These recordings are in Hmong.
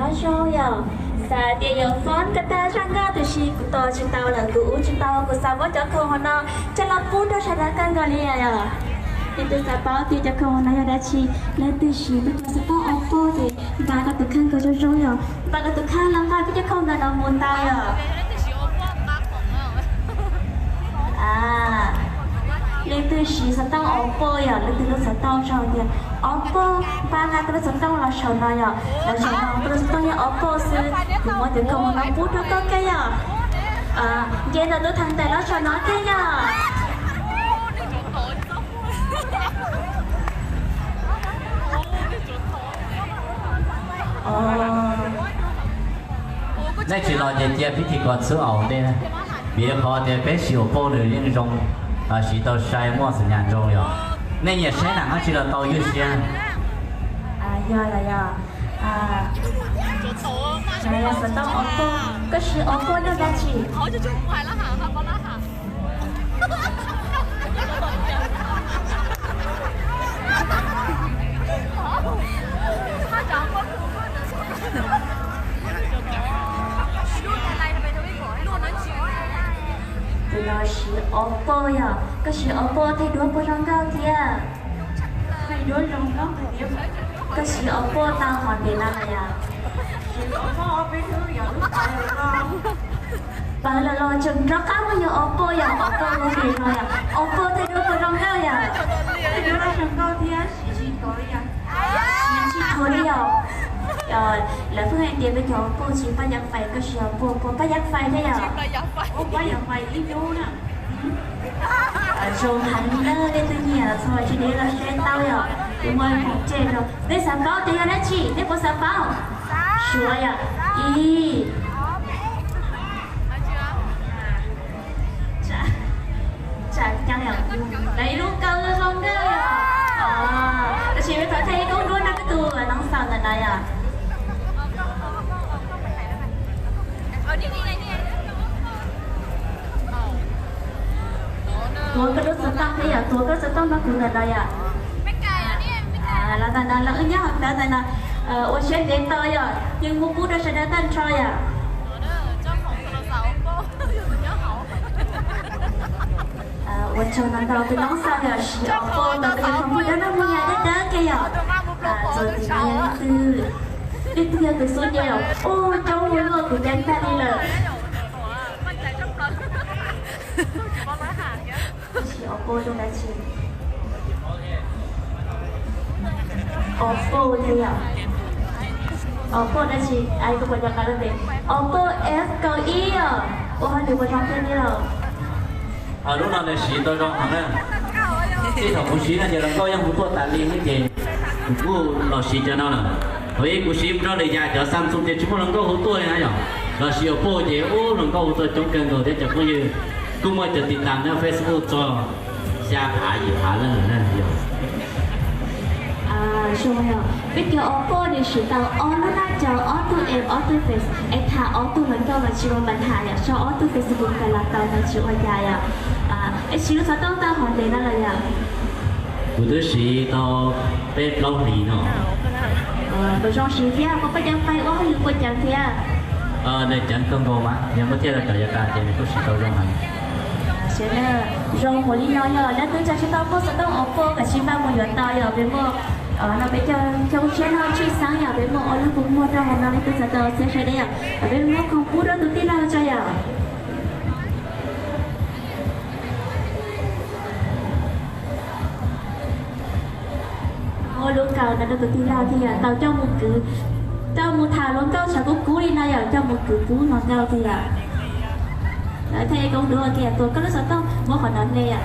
Zoo yom, xav tias yuav fun koj tag zaj nkauj tiam sis kuv tos tsis tau lawm, kuv ua tsis tau, kuv xav muab cov khoom hauv no coj los pub rau sawv daws kawg nkaus li yom. Leej twg xav paub tias cov khoom hauv no yog dab tsi, leej twg siv peb cov xov tooj Oppo ces npaj koj tus kheej kom zoo zoo yom, npaj koj tus kheej los nqa peb cov khoom ntawm no mus tau yom. Leej twg siv xov tooj Oppo yom, leej twg lub xov tooj sau tias Oppo, npaj nqa tus lub xov tooj los saum no yom, los saum no tus lub xov tooj yog Oppo xwb, kuv muab cov khoom no pub rau koj kiag yom. Nce ntawm tus theem ntawm no saum no kiag yom. Nej tsis los ces cia pib thim kom xub aus ntej, vim qhov tias peb siv Oppo nws yeej zoo, siv tau sai muaj xim nyas zoo yom. Nej nyiam saib nam dab tsi los tau ywj siab. Yog los yog, yog xov tooj Oppo, koj siv Oppo nyob dab tsi? Tus no siv Oppo yog, koj siv Oppo thaij duab puas zoo nkauj thiab? Thaij duab zoo nkauj tiag. Koj siv Oppo tau hov ntev no los yog? Siv Oppo peb hnub yog lub pawg los los tseem rov qab mus yog Oppo yog Oppo lub npe no yog Oppo thaij duab puas zoo nkauj yog? Thaij duab zoo nkauj thiab siv tsis khuav li yog? Siv tsis khuav li yog? Lawv pheej hais tias peb cov Oppo siv pab yav fais, koj siv Oppo puas pab yav fais thiab yog? Pab yav fais ib hnub na. Zoo heev na, leej twg nyiam txog tsis deb los saib tau yom, kuv muaj khoom tseg rau. Nej xav paub tias yog dab tsi, nej puas xav paub? Suav yom, ib, tsam, tsam, lawv ib lub kaus zoo nkauj yom. Tab sis peb thov thaij ib koob duab rau koj tus noob xaus ntawm no yom. Tuav koj lub xov tooj thiab yom, tuav koj lub xov tooj rau kuv ntawm no yom. Los ntawm no los wb nyob hauv ntawd ntawm no, ua siab ntev tau yom, yeej muab pub rau sawv daws tag nrho yom. Ua tsaug ntau ntau tus noob xaus yom, siv Oppo ntau tus yog thaum pub cov neeg mus yam dawb dawb kiag yom. Txuas ntxiv no yog leej twg, leej twg yog tus xub ntiag yom, ua coob ua luaj kuv ceeb tag li lawm. Siv Oppo zoo dab tsi? Oppo thiab yom. Oppo dab tsi? Ai, koj puas nco qab lub npe? Oppo F kaum ib yom. Ua hauj lwm puas zoo thiab tiag los? Lub no nws siv tau zoo heev na. Txij thaum kuv siv no ces hluas nkauj yeej hu tuaj tas li thiab ces kuv kuj los siv cov no lawm. Thaum ub kuv siv mus rau lwm yam cov Samsung ces tsis muaj hluas nkauj hu tuaj li na yom. Los siv Oppo ces ub hluas nkauj hu tuaj coob kawg nkaus thiab cov phooj ywg kuj muaj cov tiv tas nyob Facebook txog xya phav yim phav leej na yom. Zoo yom, peb cov Oppo nws siv tau ob lub naj cau, ob tug app, ob tug face, es tham ob tug hluas nkauj los tsis ua pa tham yom, sau ob tug Facebook kawg los tau no tsis ua cas yom. Es siv lub xov tooj tau hov ntev no los yom? Kuv twb siv tau peb plaub hlis no. Puas zoo siv thiab, koj pab cov fais ua hauj lwm puas ceev thiab? Nws ceev kawg nkaus mas, yog muab thiaj rau cov yav tas ces nws kuj siv tau zoo heev. Zoo hauv li no yog leej twg tseem tsis tau muaj xov tooj Oppo kav tsij npaj mus yuav tau yom, peb muaj no peb cov xyoo tshiab no tshwj xeeb yom, peb muaj ob lub kua muag rau hauv no leej twg txhob tau txiav sawv daws yom, peb muab khoom pub rau tus tij laug tso yom. Muab lub kaus no rau tus tij laug thiaj yom, tau coj mus kwv, coj mus tham hluas nkauj tshav kub kub li no yom, coj mus kwv pub hluas nkauj thiaj yom. Lawv thaij koob duab tias tuav koj lub xov tooj muab qhov no hle yom.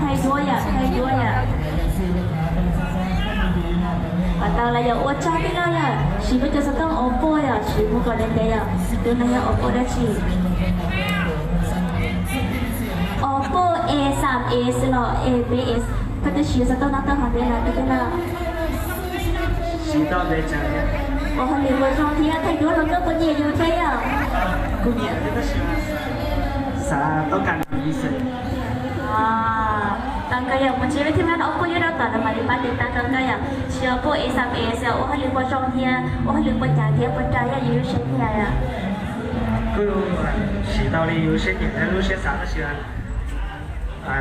Thaij duab yom, thaij duab yom. Kom tau los yog ua tsaug tij laug yom, siv peb cov xov tooj Oppo yom, siv mus kom ntev ntev yom. Tus no yog Oppo dab tsi? Oppo A xam A xwb los A B S, koj twb siv xov tooj no tau hov ntev los tus tij laug? Siv tau ntev tsawv. Ua hauj lwm ua zoo thiab thaij duab los koj puas nyiam yus thiab yom? Kuj nyiam thiab tab sis mas xav toob kas ib xwb. Tau kawg yog mus ntsib peb thiab, ob puj nyob rau tom no mam li pab tiv tauj rau kawg yom. Tsis yog puj A xav pes yog ua hauj lwm puas zoo thiab ua hauj lwm puas cas thiab puas raws yam yus lub siab nyiam yom. Kuj siv tau li yus lub siab nyiam thiab lub siab xav tab sis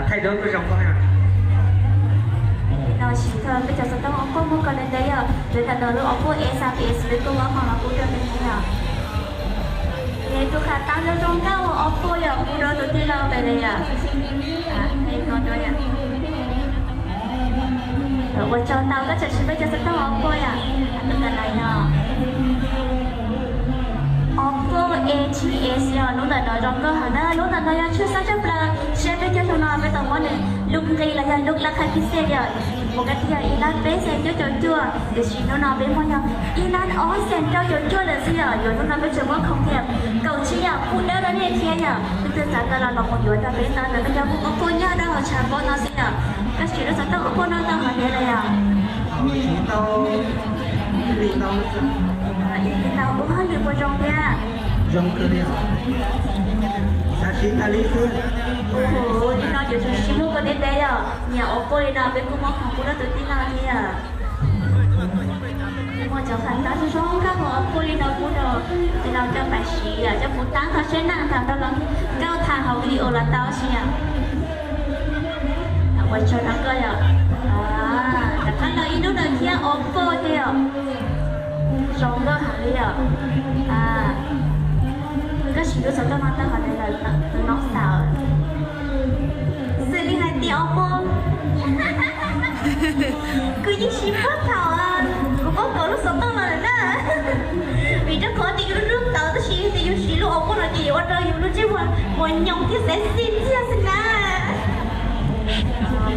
thaij duab kuj zoo nkauj. No siv tau peb cov xov tooj ob puj muaj koj ntev ntev yom, yuav tau lub ob puj A xav pes peb kuj muab qhov no pub rau nej yom. Nws tus qhab tab zoo zoo nkauj ob puj yom, pub rau tus tij laug pem li yom. Ua tsaug ntau koj tseem siv peb cov xov tooj ob puj yom. Tus ntawm no yog Oppo A T S yom, lub ntawm no zoo nkauj heev na, lub ntawm no yog tshuaj xab tshaj plaws, siab peb cov xov no peb tau muab nws lub nqi los yog lub laj kha pib xej yom, mus kab tiag ib lab peb xees cuaj caum cuaj, tiam sis hnub no peb muab yog ib lab ob xees rau caum cuaj lawm xwb yom, yuav hnub no peb tseem muab khoom thiab kaum tsib yam pub dawb rau nej thiab yom, leej twg xav tau los los mus yuav rau peb tau ntawm peb cov Oppo nyob rau hauv tshav pob no xwb yom, koj siv lub xov tooj Oppo no tau hov ntev lawm yom. Ib tau ua hauj lwm puas zoo thiab? Zoo kawg li os. Xav siv tas li xwb. Ua li no yuav tsum siv muaj koj ntev ntev yom, nyiam Oppo li no peb kuj muab khoom pub rau tus tij laug thiab yom. Muaj cov qhab tab zoo zoo nkauj Oppo li no pub rau tus tij laug coj pais siv yom, coj pub tab tau siab nag tau rau los nkauj tham hauv video los tau siab. Ua tsaug rau koj yom. Rov qab los ib hnub no thiab Oppo thiab yom. Zoo nkauj heev li yom. Koj siv lub xov tooj no tau hov ntev lawm tus no xav? Xws li hais tias Oppo, kuv yeej siv puag thaum kuv muab kaum lub xov tooj no lawm na. Vim rau qhov tias yus lub lub tawv tab sis yog tias yus siv lub Oppo no ces yuav ua rau yus lub ntsej muag nyoos thiab sexy ntxiag xwb na.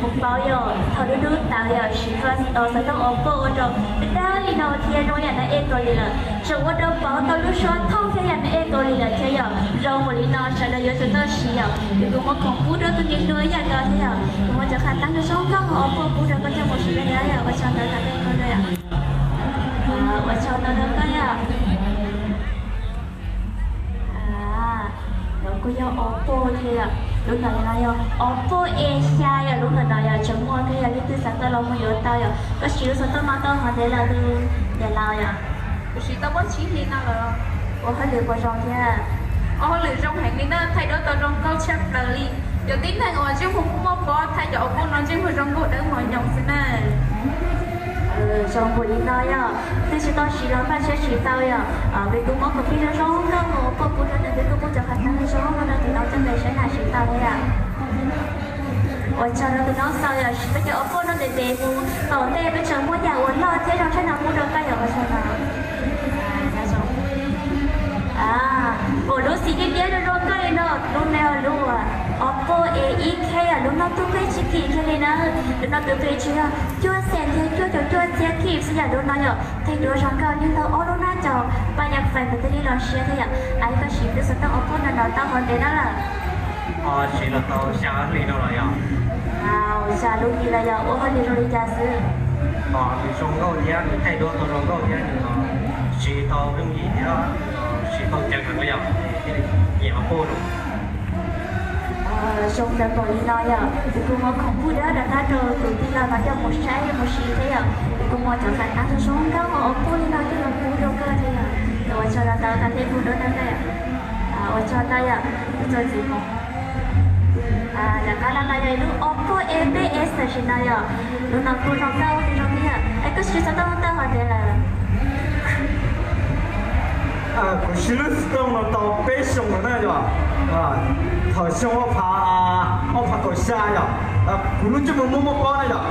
Kuv paub yog thaum lub lub tawv yog siv xov tooj Oppo ua rau dag li no thiab zoo yam no ej Kaus Lim lawm, tseem ua rau paub tau lub suab thooj thiab yam no ej Kaus Lim lawm thiab yom. Zoo npaum li no sawv daws yuav tsum tau siv yom, vim kuv muab khoom pub rau tus niam hluas yam no thiab yom. Kuv muab cov qhab tab zoo zoo nkauj Oppo pub rau koj coj mus siv li no yom. Ua tsaug ntau rau koj yom. Ua tsaug ntau rau koj yom. Lub kuj yog Oppo thiab yom, lub ntawm no yog Oppo A xya yom, lub ntawm no yog tseem muaj thiab yom, leej twg xav tau los mus yuav tau yom. Koj siv lub xov tooj no tau hov ntev lawm tus niam laus yom? Kuv siv tau muaj tsib hlis no lawm. Ua hauj lwm puas zoo thiab? Ua hauj lwm zoo heev li na, thaij duab tau zoo nkauj tshaj plaws li. Cov tib neeg uas ntsej muag muaj pob thaij cov Oppo no ntsej muag zoo nkauj dawb mos nyoos xwb na. Zoo npaum li no yom, twb tsis tau siv los npaj siab siv tau yom. Vim kuv muab khoom pib zoo zoo nkauj mus Oppo pub rau nws, peb kuj muab cov qhab tab zoo zoo nkauj rau tus no coj mus saib na siv tau thiab yom. Ua tsaug rau tus no xaus yom, siv peb cov Oppo no ntev ntev mus tom ntej peb tseem muaj yam uas loj thiab zoo tshaj no pub rau koj yom. Ua tsaug no. Ua lub xim diab diab zoo zoo nkauj li no, lub no lub Oppo A ib K yom, lub no tus nqi tsis kim kiag li na. Lub no tus nqi tsuas yog cuaj xees thiab cuaj caum cuaj txhiab kib xwb yom. Lub no yom, thaij duab zoo nkauj, nyiag tau ob lub nab caum, pab yam fais kuv thiaj li los siab thiab yom. Ais koj siv lub xov tooj Oppo no no tau hov ntev no lawm? Siv los tau xya hli no los yog. Xya lub hli los yog, ua hauj lwm zoo li cas xwb? Nws zoo nkauj thiab nws thaij duab tau zoo nkauj thiab nws siv tau yooj yim thiab siv tau ceev heev li yom, thiaj li nyiam Oppo no. Zoo ntawd npaum li no yom, kuv kuj muab khoom pub rau rov qab rau tus tij laug no coj mus saib mus siv thiab yom. Kuv kuj muab cov qhab tab zoo zoo nkauj Oppo li no coj los pub rau koj thiab yom. Ua tsaug rau koj thiab, kuv rau koj thiab yom. Ua tsaug ntau yom, tus txuas ntxiv mus. Yom, qab no no yog ib lub Oppo A peb S tam sim no yom, lub no kuj zoo nkauj kuj zoo thiab. Es koj siv xov tooj no tau hov ntev lawm? Kuv siv lub xov tooj no tau peb xyoo lawm na yom. Thaum xyoo ob phav, ob phav kaum xya yom, kuv lub ntsej muag muaj muaj pob na yom.